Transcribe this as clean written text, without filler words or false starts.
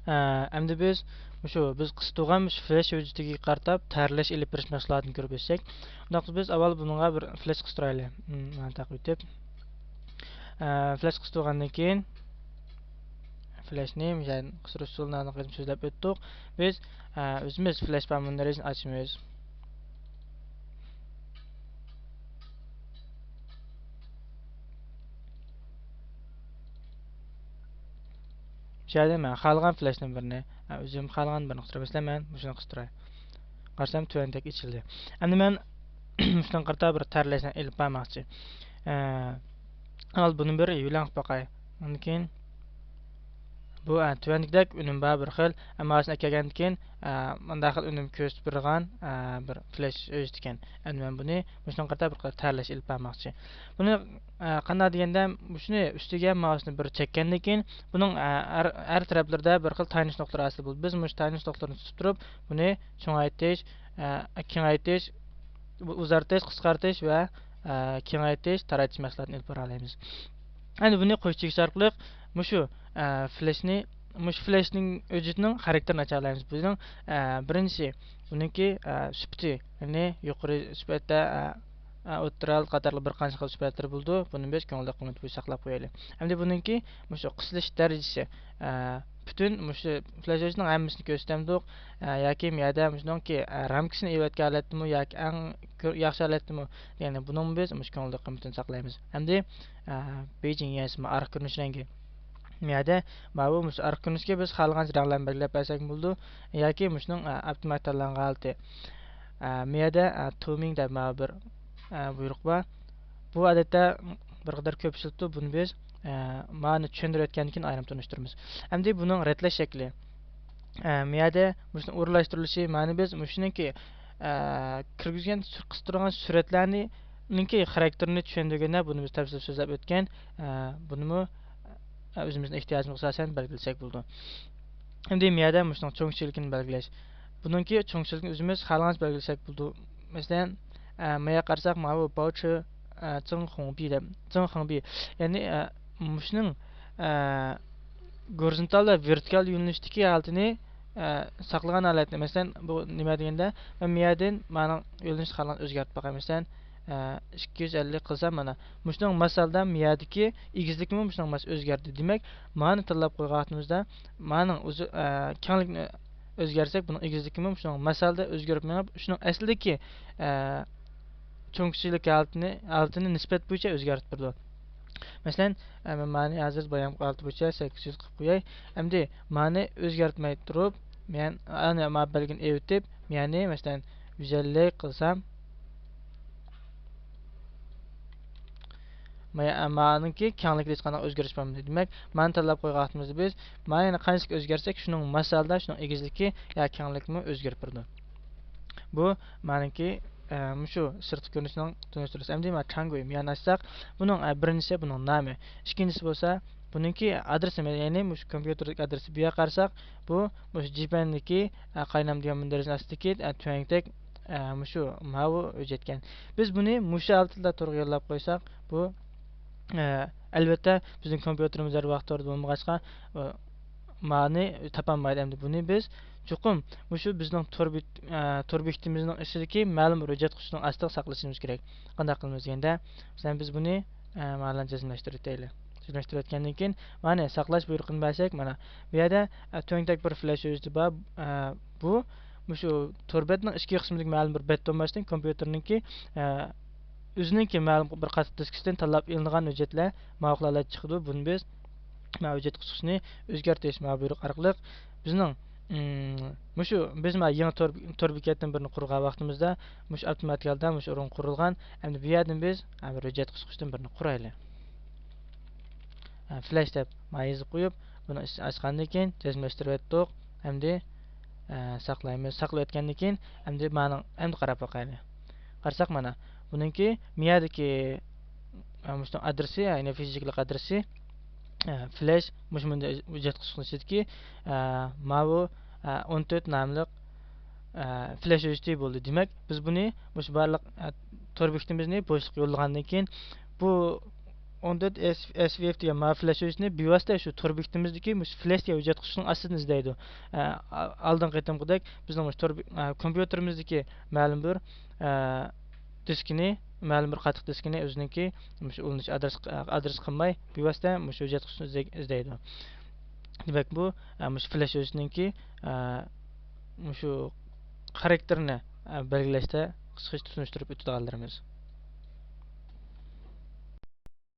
Endi biz shu biz qistirgan flash hujjatiga qartab tayyorlash ilib berish mashg'ulotini ko'rib o'tsak. Undaq biz avval bunga bir flash qistiraylik. Mana taqib o'tib. Flash qistirgandan keyin flashni qistirish usulini qilib so'zlab o'tdik. Biz o'zimiz flash mundarijini ochamiz. Şöyle men xohlagan flashni birini, o'zim xohlagan birini qistirib, masalan men shuni qistiray. Qarasam tuvandak ichildi. Endi men shundan qarta bir tayyorlashni ilib bormoqchi. Avval buni bir yo'lan qilib boqay. Undan keyin bu tuvandikdek unum bor bir xil, ammo shuni kelgandan keyin bunday xil unum ko'rsatib bergan bir flash o'zi ekan. Endi men buni shundan qarta bir tayyorlash ilib bormoqchi. Buni qanday deganda, shuni ustiga mausni bir chekkandan keyin buning har taraflarida bir xil tayinish nuqtalari hosil bo'ldi. Biz mush tayinish nuqtalarini tutib turib, buni cho'ngaytirish, kengaytirish, uzartish, qisqartirish va kengaytirish, taraytish mashg'ulotini ilib bora olamiz. Endi buni qo'sh chekish orqali mushu flashni, mush flashning o'zining xarakterini acha olamiz. Buning birinchisi buningki sifati, ya'ni yuqori sifatda o'ttiral qatorli bir qancha xil sifatlar bo'ldi. Buni biz ko'ngilda qimmat bo'yicha saqlab qo'yaylik. Endi buningki mushu qisilish darajasi, butun mushu flash o'zining hammasini ko'rsatamdiq yoki miyada shuningki ramkasini evatgan holatdimi yoki eng yaxshi holatdimi, ya'ni buning biz mushu ko'ngilda qimmatini saqlaymiz. Endi Beijing yasmi arq ko'rinish rangi. Miyada mana bu mushu arq ko'rinishga biz xohlagan ranglarni belgilab bersak bo'ldi yoki mushuning optimal tanlangan holati. Miyada tuming deb mana bir buyruq bor. Bu odatda bir qadar ko'p ishlatiladi. Buni biz ma'ni tushuntirayotgandan keyin ayrim tunishtiramiz. Endi buning ratlash shakli. Miyada mushuni o'rinlashtirilishi, ma'ni biz mushuniki kirgizgan qistirgan suratlarni uningki xarakterini tushuntirganda buni biz tafsil so'zlab o'tgan. Bunimi o'zimizning ehtiyojimizga asosan belgilasak bo'ldi. Endi miyada mushuning cho'ngchiligini belgilash. Buningki cho'ngchiligini o'zimiz xohlagancha belgilasak bo'ldi. Masalan, miya qarasak, mana bu Baochi Zeng Hongbi deb, Zeng Hongbi, ya'ni mushuning gorizontal va vertikal yo'nalishdagi holatini saqlagan holatni, masalan, bu nima deganda, men miyadan mana yo'nalish xohlagan o'zgartib boqay. Masalan, 250 qilsam, mana mushuning masalda miyadagi egizlikmi mushuning mas o'zgardi. Demak, ma'ni tanlab qo'ygan vaqtimizda ma'ning o'zi kenglikni o'zgarsak, buning egizlikmi mushuning masalda o'zgarib minib, shuning aslidagi cho'ng kichiklik holatini nisbat bo'yicha o'zgartib turdi. Masalan, men ma'ni hozir bayon holati bo'yicha 800 qilib qo'yay. Endi ma'ni o'zgartmay turib, men ana ma belgini evitib, ya'ni masalan 150 qilsam, ma'ninki kenglikda hech qanday o'zgarish bo'lmaydi. Demak, ma'ni tanlab qo'ygan vaqtimizda biz ma'ni qanchalik o'zgarsak, shuning masalda shuning egizligi yo kenglikmi o'zgarib turdi. Bu ma'ninki mushu sirtqi ko'rinishning tunishtirilishi. Endi mana changoy miyani ochsak, buning birinchisi buning nomi, ikkinchisi bo'lsa buningki adresi, ya'ni mushu kompyuterlik adresi. Bu yoqqa qarasak, bu mushu GPNniki qaynam degan mundarijning ostidagi tuangdek mushu mavu hujjatgan. Biz buni mushu holatda to'g'ri yo'llab qo'ysak, bu albatta bizning kompyuterimiz har vaqt to'g'ri bo'lmag'achqa ma'ni topolmaydi. Endi buni biz chuqum mushu bizning tor bekitimizning ichidagi ma'lum bir hujjat qutisining ostida saqlashimiz kerak. Qanday qilamiz deganda, masalan biz buni ma'lan jazmlashtirib o'taylik. Jazmlashtirayotgandan keyin mana saqlash buyrug'ini bersak, mana bu yerda tuangdak bir flash o'zi bor. Bu mushu tor betning ichki qismidagi ma'lum bir bet bo'lmasdan kompyuterningki o'zininki ma'lum bir qattiq diskisidan tanlab olingan hujjatlar ma'lumotlar chiqadi. Buni biz hujjat qutisini o'zgartirish buyruq orqali bizning mushu biz yangi tor bekatdan birini qurgan vaqtimizda mushu avtomatik holda mushu o'rin qurilgan. Endi bu yerdan biz bir hujjat qutisidan birini quraylik. Flash deb yozib qo'yib, buni ochgandan keyin jazmlashtirib o'tdik. Endi saqlaymiz. Saqlayotgandan keyin endi mana endi qarab boqaylik. Qarasak mana buningki miyadagi mushu adresi, ya'ni fiziklik adresi flash mushu bunda hujjat qutisining ichidagi mavu 14 nomli flash hujjati bo'ldi. Demak, biz buni mushu barliq tor bekitimizni bo'shliq yo'llagandan keyin bu 14 SVF degan ma flash hujjatini bevosita shu tor bekitimizdagi flash degan hujjat qutisining ostidan izlaydi. Oldingi qitimqidek bizning tor kompyuterimizdagi ma'lum bir diskini, ma'lum bir qattiq diskini o'ziniki shu ulanish adres qilmay bevosita shu hujjat qutisini izlaydi. Demak, bu shu flash hujjatninki shu xarakterini belgilashda qisqacha tushuntirib o'tadiganlarimiz.